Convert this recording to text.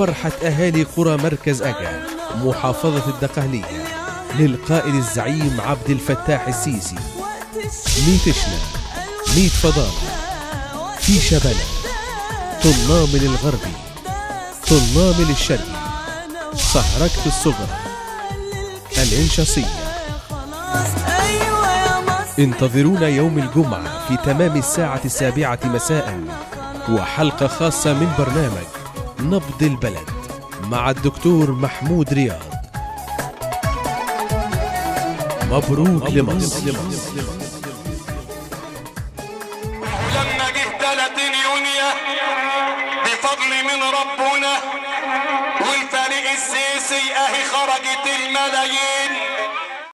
وفرحة أهالي قرى مركز أجا محافظة الدقهلية للقائد الزعيم عبد الفتاح السيسي. ميت شنا، ميت فضالة، في شبلة، طلامل الغربي، طلامل الشرقي، سهركة الصغرى، الإنشاصية. انتظرونا يوم الجمعة في تمام الساعة 7 مساء، وحلقة خاصة من برنامج نبض البلد مع الدكتور محمود رياض. مبروك لمصر. لما جه 30 يونيو بفضل من ربنا والفريق السيسي اهي خرجت الملايين.